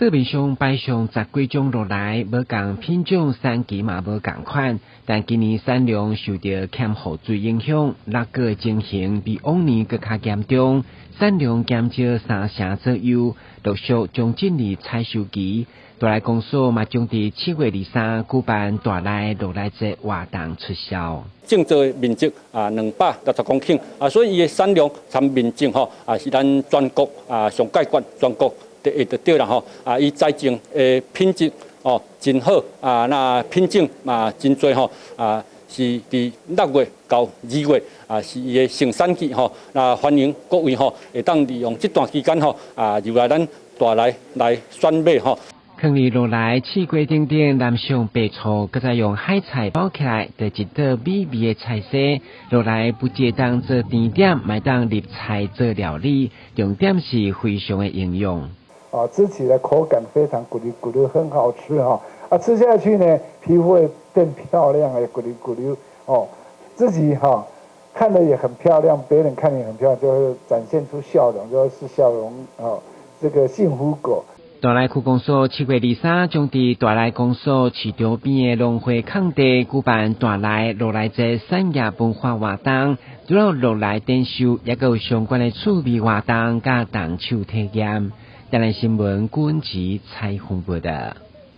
桌面上擺上十幾種露來，無仝品種產期嘛無仝款。但今年產量受著欠雨水影響，落果的情形比往年閣較嚴重，產量減少三成左右。陸續將進入採收期，大內公所嘛將佇7月23舉辦大內露來節活動出銷。種植的面積啊，260公頃啊，所以伊的產量參面積吼啊，是咱全國啊上蓋懸，全國第一就對啦吼啊，伊栽種的品質哦真好啊，那品種嘛真濟吼啊，是佇6月到2月啊，是伊的盛產季吼，那歡迎各位吼會當利用這段期間吼啊，入來咱大內來選買吼。囥佇露來試過頂頂淋上白醋，閣再用海菜包起來，就一道美味的菜色。露來不只當做甜點，嘛當入菜做料理，重點是非常的營養。啊，吃起來口感非常咕嚕咕嚕，很好吃哈！啊，吃下去呢，皮膚會變漂亮，哎，咕嚕咕嚕哦，自己哈看得也很漂亮，別人看也很漂亮，就會展現出笑容，就是笑容哦，這個幸福果。大內區公所7月23將佇大內公所市場邊的農會空地舉辦大內露來節產業文化活動，除了露來展售，也閣有相關的趣味活動佮動手體驗。台南新聞君子採訪報導。